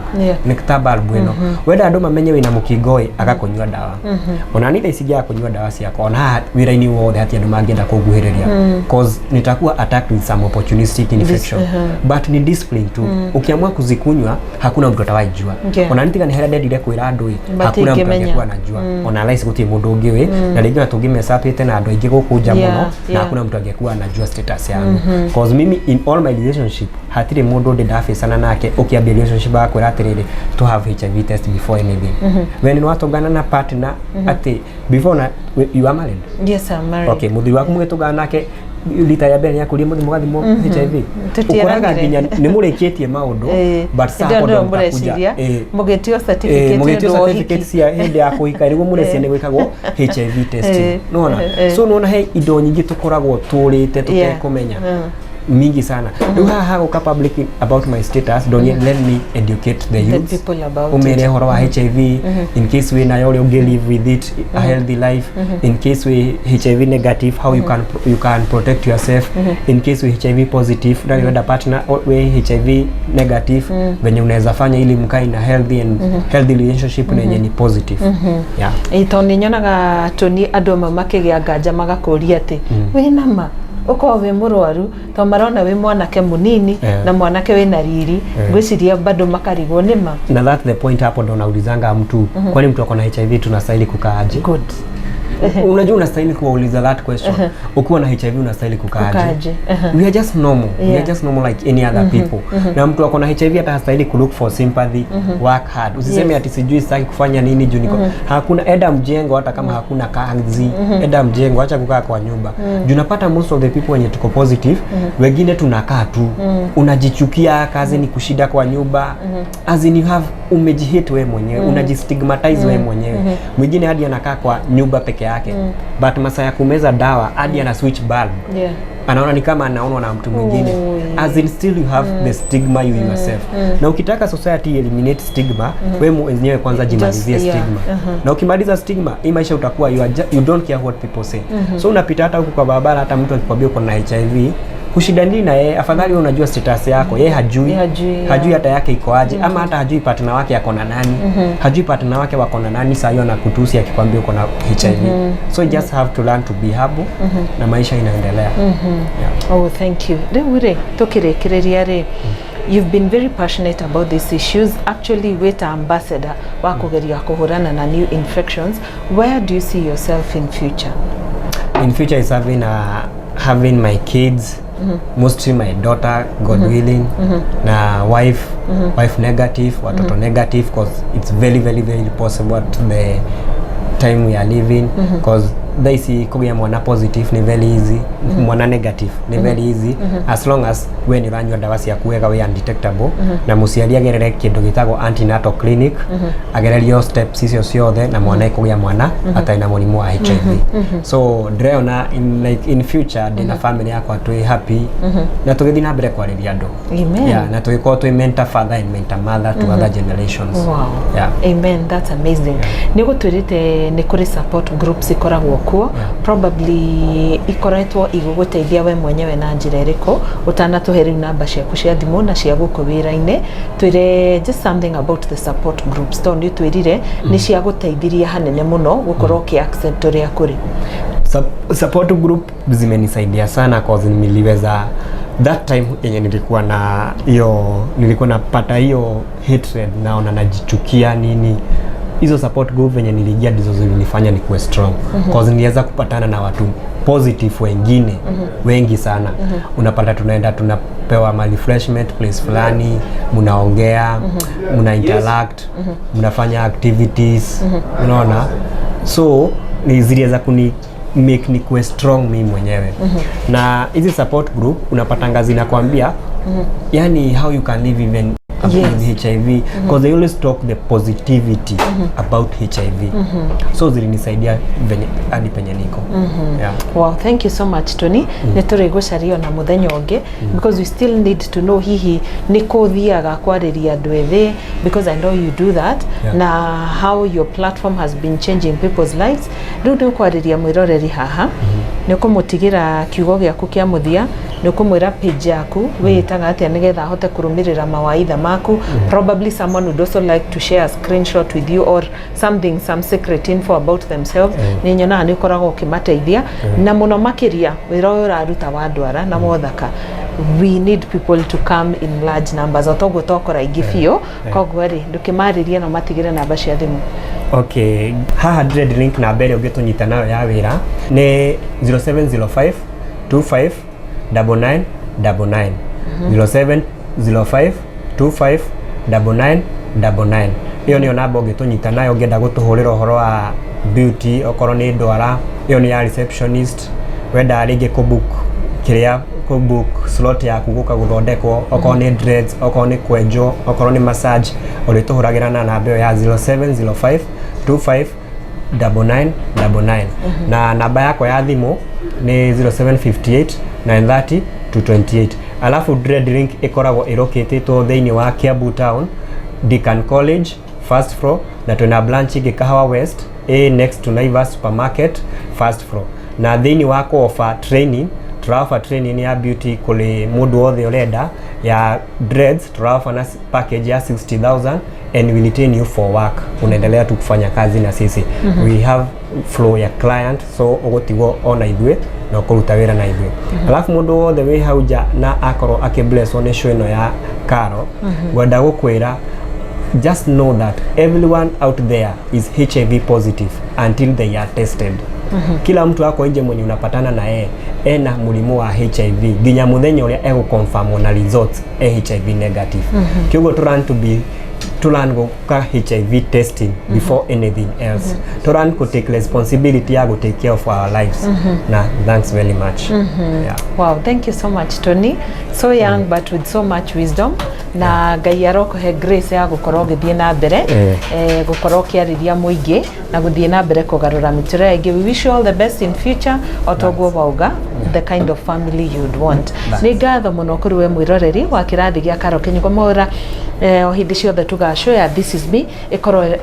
Nĩ ta bulb ĩno, wenda andũ mamenye wĩna mũkingo ĩ, agakũnyua. kũnyua ndawa. Ona ni thaa ici ingĩaga kũnyua ndawa ciakwa, ona haha wĩra-inĩ wothe hati andũ mangĩenda kũnguhĩrĩria, cause nitakuwa attacked with some opportunistic infection. But ni discipline tu. Ukiamua kuzikunywa, hakuna mtu atawahi jua. Ona nitiga nĩ harĩa ndendire kwĩra andũ ĩ, hakuna mtu Matingĩmenya. Angĩkuwa anajua. Ona thaa ici gũtirĩ mũndũ ũngĩũĩ, na rĩngĩ ona tũngĩmecapĩte na andũ aingĩ gũkũ nja mũno, na hakuna mtu angĩkuwa anajua status yangu, cause mimi in all my relationship hatirĩ mũndũ ndĩ ndabĩcana nake ũkĩambia relationship agakwĩra atĩrĩrĩ, to have HIV test before anything. We nĩ watũngana na partner atĩ before na you are married? Yes, I'm married. Okay, mũthuri waku mũgĩtũngana nake rita rĩa mbere nĩakũria mũthiĩ mũgathimwo HIV? Tũtieranire. Ũkoraga nginya nĩ mũrĩkĩtie maũndũ, but saa Ndio hapo ndio ndo mtakuja. mũreciria mũgĩtio certificate mũgĩtio nĩ ũndũ wa certificate ũhiki. Cia hĩndĩ ya kũhika nĩguo mũrecia nĩ gwĩkagwo HIV testing. Nĩwona? So nĩwona he indo nyingĩ tũkoragwo tũrĩte tũtekũmenya, mingi sana. Rĩu haha hagũka public about my status, ndonye let me educate the The youths, people about umere it. ũhoro wa HIV, in case wĩ nayo ũrĩa ũngĩ live with it a healthy life, in case wĩ HIV negative, how you can protect yourself, in case wĩ HIV positive na ũrenda partner wĩ HIV negative, venye unaweza fanya ili mkae na healthy and healthy relationship na yenye ni positive, yeah. Ĩ, tondũ nĩ nyonaga tũni andũ amwe makĩgĩa nganja magakũria atĩ wĩna ma ũkorwo wĩ mũrwaru, tondũ marona wĩ mwanake mũnini na mwanake wĩna riri. Ngwĩciria bado makarigwo nĩ ma. Na that's the point. Hapo ndo naulizanga mtu, kwani mtu ako na HIV tunastahili kukaaje? Good. Unajua unastahili kuwauliza that question, ukiwa na HIV unastahili kukaaje? Kukaaje? We are just normal. We are just normal like any other people. Na mtu ako na HIV hata hastahili ku look for sympathy. Work hard. Usiseme ati sijui sitaki kufanya nini juu niko hakuna. Enda mjengo hata kama hakuna kazi. Enda mjengo, acha kukaa kwa nyumba, juu napata most of the people wenye tuko positive, wengine tunakaa tu, unajichukia, kazi ni kushida kwa nyumba, as in you have umejihate wewe mwenyewe, unajistigmatize wewe mwenyewe. Mwingine hadi anakaa kwa nyumba peke yake, but masaa ya kumeza dawa hadi ana switch bulb, anaona ni kama anaonwa na mtu mwingine. As in still you have the stigma, you yourself. Na ukitaka society eliminate stigma, we mwenyewe kwanza jimalizie stigma. Na ukimaliza stigma, hii maisha utakuwa you don't care what people say. So unapita hata huku kwa barabara, hata mtu akikwambia uko na HIV, kushida na yeye, afadhali wewe unajua status yako, yeye hajui. Yeye hajui, yeah. Hajui hata yake iko aje, ama hata hajui partner wake ako na nani, hajui partner wake wako na nani. Saa hiyo anakutusi akikwambia uko na HIV. So you just have to learn to be humble na maisha inaendelea, yeah. Oh, thank you. Rĩu rĩ, tũkĩrĩkĩrĩria rĩ, you've been very passionate about these issues. Actually, wĩta ambassador wa kũgeria kũhũrana na new infections. Where do you see yourself in future? In future is having my kids, mostly my daughter, God willing, na wife, wife negative, watoto negative, cause it's very very very possible at the time we are living, cause thaa ici kũgĩa mwana positive ni very easy, mwana negative ni very easy, as long as we nĩ ũranyua ndawa ciaku wega, we undetectable, na mũciari agerere kĩndũ gĩtagwo antenatal clinic, agererio steps icio ciothe, na mwana ekũgĩa mwana atarĩ na mũrimũ wa HIV. So ndĩreyona in, like in future ndĩna family yakwa, twĩ happy na tũgĩthiĩ na mbere kwarĩria andũ. Amen. Yeah, na tũgĩkorwo twĩ mentor father and mentor mother to other generations. Yeah. Amen, that's amazing. Nĩ gũtwĩrĩte nĩ kũrĩ support groups ikoragwo kuo, probably ikoretwo igĩgũteithia we mwenyewe na njĩra ĩrĩkũ? Ũtanatũhe rĩu namba ciaku cia thimũ na cia gũkũ wĩra-inĩ, twĩre just something about the support groups, tondũ nĩ twĩrire nĩ cia gũteithirie hanene mũno gũkorwo ũkĩ accept ũrĩa kũrĩ. Support group zimenisaidia sana, cause niliweza that time yenye nilikuwa na hiyo, nilikuwa napata hiyo hatred, naona najichukia nini, hizo support group venye niliingia ndizo zilinifanya nikuwe strong, cause niliweza kupatana na watu positive wengine wengi sana. Unapata tunaenda tunapewa ma refreshment place fulani, mnaongea, mna interact, mnafanya activities, unaona? So ni ziliweza kuni make nikuwe strong mimi mwenyewe. Na hizi support group unapatanga zinakwambia yani how you can live even with HIV, because they always talk the positivity about HIV. So zilinisaidia venye hadi penye niko, yeah. Wow, thank you so much, Tony. Nĩ tũrĩgũcaria ona mũthenya ũngĩ, because we still need to know hihi nĩ kũthiaga kwarĩria andũ ethĩ, because I know you do that, na how your platform has been changing people's lives. Rĩu nĩ ũkwarĩria mwĩroreri haha, nĩ ũkũmũtigĩra kiugo gĩaku kĩa mũthia. Nĩ ũkũmwĩra page yaku wĩĩtaga atĩa nĩgetha ahote kũrũmĩrĩra mawaidha maku. Probably someone would also like to share a screenshot with you or something, some secret info about themselves. Nĩ nyonaga nĩ ũkoragwo ũkĩmateithia na mũno makĩria wĩra ũyũ ũraruta wa ndwara na wothaka. We need people to come in large numbers, o toguo tokora aingĩ biũ. Koguo rĩ, ndũkĩmarĩrie na matigĩre namba cia thimũ. Okay, haha Dread Link, namba ĩrĩa ũngĩtũnyita nayo ya wĩra nĩ 0705 25 99 99, 0705 25 99 99. Ĩyo nĩyo namba ũngĩtũnyita nayo ũngĩenda gũtũhũrĩra ũhoro wa beauty, okorwo nĩ ndwara, ĩyo nĩ ya receptionist. Wenda rĩngĩ kũbook kĩrĩa, kũbook slot yaku gũka gũthondekwo, okorwo nĩ dreads, okorwo nĩ kwenjwo, okorwo nĩ massage, ũrĩtũhũragĩra na namba ĩyo ya 0705 25 99 99. Na namba yakwa ya thimũ nĩ 0758 930 228. Alafu Dread Link ĩkoragwo ĩrokĩtĩtwo thĩinĩ wa Kiambu Town, Deakin College, first floor, na twĩna branch ĩngĩ Kahawa West, a next to Naivas Supermarket, first floor. Na thĩinĩ wa kũ-offer training, tũraoffer training ya beauty kũrĩ mũndũ wothe ũrenda ya dreads. Tũraoffer na package ya 60,000 and we retain you for work, unaendelea tu kufanya kazi na sisi. We have flow ya client, so ũgũtigwo ona ithuĩ na ũkũruta wĩra na ithuĩ. Alafu mũndũ wothe wĩ hau nja na akorwo akĩblesswo nĩ show ĩno ya Karo, ngwenda gũkwĩra, just know that everyone out there is HIV positive until they are tested. Kila mtu ako nje mwenye unapatana na yeye ena mũrimũ wa HIV nginya mũthenya ũrĩa egũconfirmwo na results e HIV negative. Kĩoguo to learn to be, to learn gũka HIV testing before anything else, to learn to take responsibility ya go take care of our lives. Na thanks very much, yeah. Wow, thank you so much, Tony. So young but with so much wisdom. Na Ngai arokuhe grace ya gũkorwo ũgĩthiĩ na mbere gũkorwo ũkĩarĩria mũingĩ na gũthiĩ na mbere kũgarũra mĩtũrĩre ĩngĩ. We wish you all the best in future, o toguo wauga, the kind of family you'd want. Nĩ ngatho mũno kũrĩ we mwĩroreri wa kĩrathi gĩa Karo Kĩnyugo Mwaũra. O hĩndĩ ciothe tugacoya This Is Me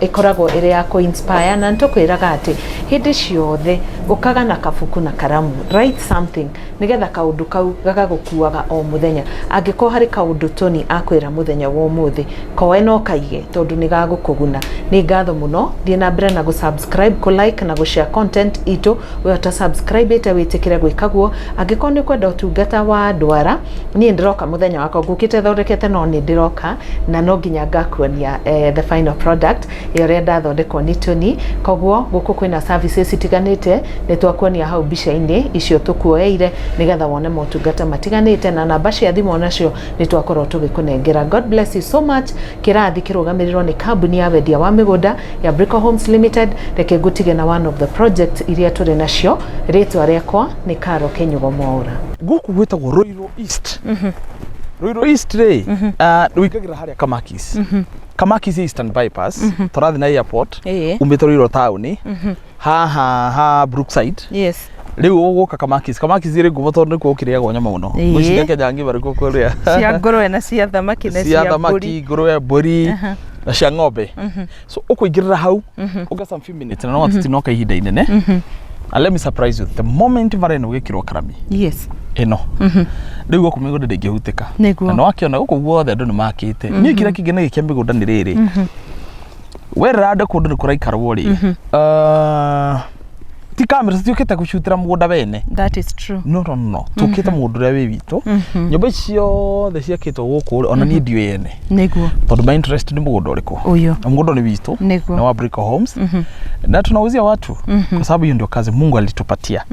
ĩkoragwo ĩrĩ ya kũ-inspire, na nĩtũkwĩraga atĩ hĩndĩ ciothe ũkaga na kabuku na karamu, write something nĩgetha kaũndũ kau gagagũkuaga o mũthenya. Angĩkorwo harĩ kaũndũ Tony akwĩra mũthenya wa ũmũthĩ, koe no kaige tondũ nĩ gagũkũguna. Nĩ ngatho mũno, thiĩ na mbere na gũ-subscribe, kũ-like na gũ-share content itũ. We ũta subscribe ĩte, wĩtĩkĩre gwĩka guo. Angĩkorwo nĩ ũkwenda ũtungata wa ndwara, niĩ ndĩroka mũthenya wakwa ngũkĩte thondekete, no nĩ ndĩroka na no nginya ngakuonia the final product ya ũrĩa ndathondekwo nĩ Tony. Koguo gũkũ kwĩna services itiganĩte, nĩ twakuonia hau mbica-inĩ icio tũkuoeire nĩgetha wone motungata matiganĩte, na namba cia thimũ nacio nĩ twakorwo tũgĩkũnengera. God bless you so much. Kĩrathi kĩrũgamĩrĩrwo nĩ kambuni ya wendia wa mĩgũnda ya Brico Homes Limited. Reke ngũtige na one of the projects iria tũrĩ nacio. Rĩtwa rĩakwa nĩ Karo Kĩnyugo Mwaũra. Gũkũ gwĩtagwo Ruiru East. Ruiru East rĩ, wĩingagĩra harĩa Kamakis, Kamakis Eastern Bypass, tũrathiĩ na airport, umĩte Ruiru taũni haha ha Brookside. Rĩu ũgũka Kamakis. Kamakis ĩrĩ ngumo tondũ nĩkuo gũkĩrĩagwo nyama mũno. Ngwĩciria Kenya ng'ima nĩkuo kũrĩa. Cia ngũrwe na cia thamaki na cia cia mbũri. Thamaki, ngũrwe, mbũri na cia ng'ombe. So ũkũingĩrĩra hau ũga some few minutes, na no tũtinoka ihinda inene. And let me surprise you, the moment bara ĩno gwĩkĩrwo karami ĩno rĩu, gũkũ mĩgũnda ndĩngĩhutĩka. Na nĩwakĩona gũkũ guothe andũ nĩ makĩte. Niĩ kĩrĩa kĩngĩ kĩa mĩgũnda nĩ rĩrĩ, werera andũ kũndũ nĩ kũraikarwo rĩ, ti kamera citiũkĩte gũcutĩra mũgũnda wene. That is true. No, tũkĩte mũgũnda ũrĩa wĩ witũ. Nyũmba ici ciothe ciakĩtwo gũkũ rĩ, ona niĩ ndiũĩ ene, tondũ my interest nĩ mũgũnda ũrĩkũ. Ũyũ. Na mũgũnda nĩ witũ, nĩ wa Brico Homes, na tunauzia watu kwa sababu hiyo ndio kazi Mungu alitupatia.